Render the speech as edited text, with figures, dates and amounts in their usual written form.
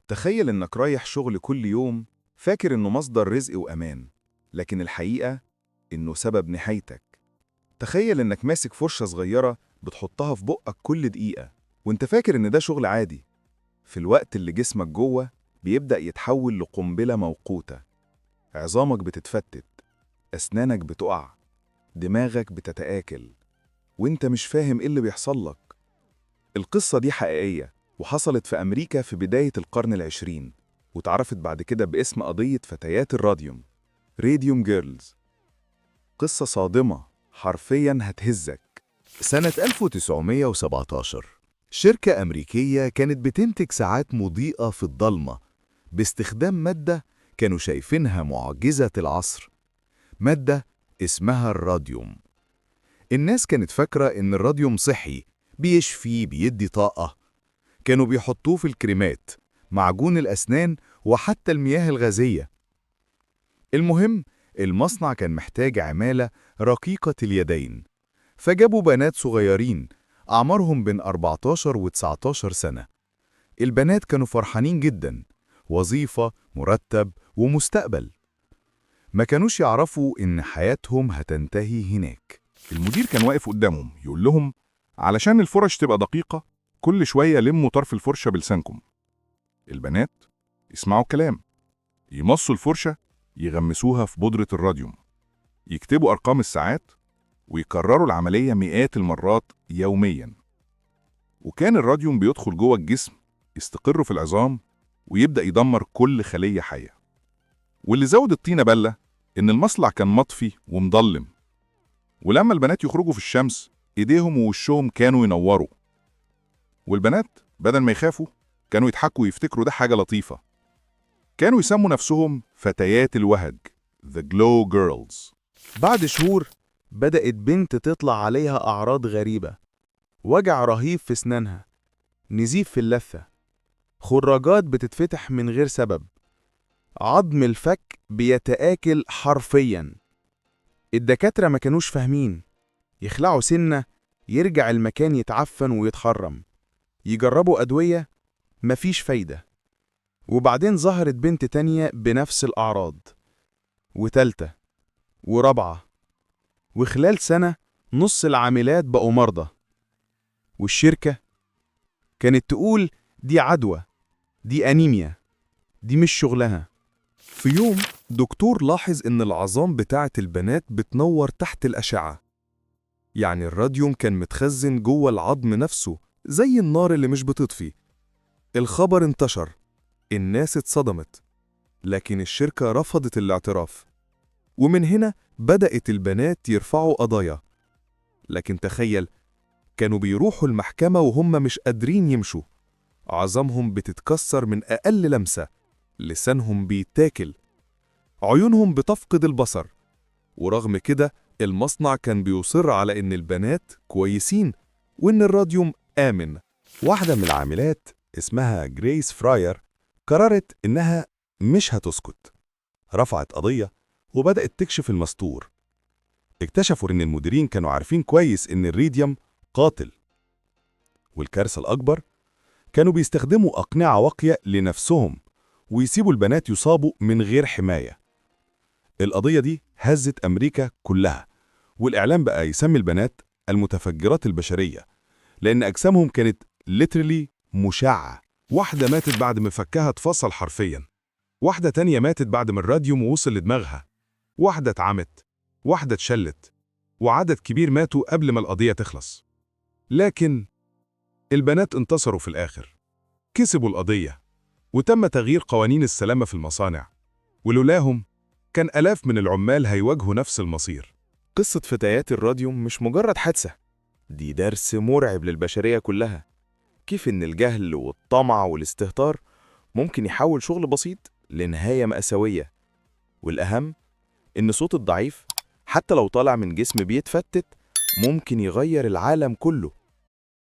تخيل إنك رايح شغل كل يوم فاكر إنه مصدر رزق وأمان، لكن الحقيقة إنه سبب نهايتك. تخيل إنك ماسك فرشة صغيرة بتحطها في بقك كل دقيقة وإنت فاكر إن ده شغل عادي، في الوقت اللي جسمك جوه بيبدأ يتحول لقنبلة موقوتة. عظامك بتتفتت، أسنانك بتقع، دماغك بتتآكل، وإنت مش فاهم إيه اللي بيحصل لك. القصة دي حقيقية وحصلت في أمريكا في بداية القرن العشرين، واتعرفت بعد كده باسم قضية فتيات الراديوم، Radium Girls. قصة صادمة حرفياً هتهزك. سنة 1917 شركة أمريكية كانت بتنتج ساعات مضيئة في الضلمة باستخدام مادة كانوا شايفينها معجزة العصر، مادة اسمها الراديوم. الناس كانت فاكرة إن الراديوم صحي، بيشفي، بيدي طاقة. كانوا بيحطوه في الكريمات، معجون الأسنان، وحتى المياه الغازية. المهم، المصنع كان محتاج عمالة رقيقة اليدين، فجابوا بنات صغيرين أعمارهم بين 14 و 19 سنة. البنات كانوا فرحانين جدا، وظيفة، مرتب، ومستقبل. ما كانوش يعرفوا إن حياتهم هتنتهي هناك. المدير كان واقف قدامهم يقول لهم: علشان الفرش تبقى دقيقة، كل شوية لموا طرف الفرشة بلسانكم. البنات يسمعوا الكلام، يمصوا الفرشة، يغمسوها في بودرة الراديوم، يكتبوا أرقام الساعات، ويكرروا العملية مئات المرات يوميا. وكان الراديوم بيدخل جوه الجسم، يستقر في العظام، ويبدأ يدمر كل خلية حية. واللي زود الطينة بلة إن المصنع كان مطفي ومضلم، ولما البنات يخرجوا في الشمس ايديهم ووشهم كانوا ينوروا. والبنات بدل ما يخافوا كانوا يضحكوا ويفتكروا ده حاجة لطيفة. كانوا يسموا نفسهم فتيات الوهج، The Glow Girls. بعد شهور بدأت بنت تطلع عليها أعراض غريبة: وجع رهيب في أسنانها، نزيف في اللثة، خراجات بتتفتح من غير سبب، عظم الفك بيتآكل حرفيا. الدكاترة ما كانوش فاهمين. يخلعوا سنة، يرجع المكان يتعفن ويتخرم. يجربوا أدوية، مفيش فايدة. وبعدين ظهرت بنت تانية بنفس الأعراض، وتالتة، ورابعة، وخلال سنة نص العاملات بقوا مرضى. والشركة كانت تقول دي عدوى، دي أنيميا، دي مش شغلها. في يوم دكتور لاحظ إن العظام بتاعة البنات بتنور تحت الأشعة، يعني الراديوم كان متخزن جوه العظم نفسه زي النار اللي مش بتطفي. الخبر انتشر، الناس اتصدمت، لكن الشركة رفضت الاعتراف. ومن هنا بدأت البنات يرفعوا قضايا. لكن تخيل، كانوا بيروحوا المحكمة وهم مش قادرين يمشوا، عظامهم بتتكسر من أقل لمسة، لسانهم بيتاكل، عيونهم بتفقد البصر. ورغم كده المصنع كان بيصر على إن البنات كويسين وإن الراديوم آمن. واحدة من العاملات اسمها جريس فراير قررت إنها مش هتسكت. رفعت قضية وبدأت تكشف المستور. اكتشفوا إن المديرين كانوا عارفين كويس إن الريديوم قاتل، والكارثة الأكبر كانوا بيستخدموا أقنعة واقية لنفسهم ويسيبوا البنات يصابوا من غير حماية. القضية دي هزت أمريكا كلها، والإعلام بقى يسمي البنات المتفجرات البشرية، لأن أجسامهم كانت literally مشعة. واحدة ماتت بعد ما فكها اتفصل حرفيا، واحدة تانية ماتت بعد ما الراديوم وصل لدماغها، واحدة اتعمت، واحدة اتشلت، وعدد كبير ماتوا قبل ما القضية تخلص. لكن البنات انتصروا في الآخر، كسبوا القضية، وتم تغيير قوانين السلامة في المصانع، ولولاهم كان آلاف من العمال هيواجهوا نفس المصير. قصة فتيات الراديوم مش مجرد حادثة، دي درس مرعب للبشرية كلها. كيف إن الجهل والطمع والاستهتار ممكن يحول شغل بسيط لنهاية مأساوية. والأهم إن صوت الضعيف، حتى لو طالع من جسم بيتفتت، ممكن يغير العالم كله.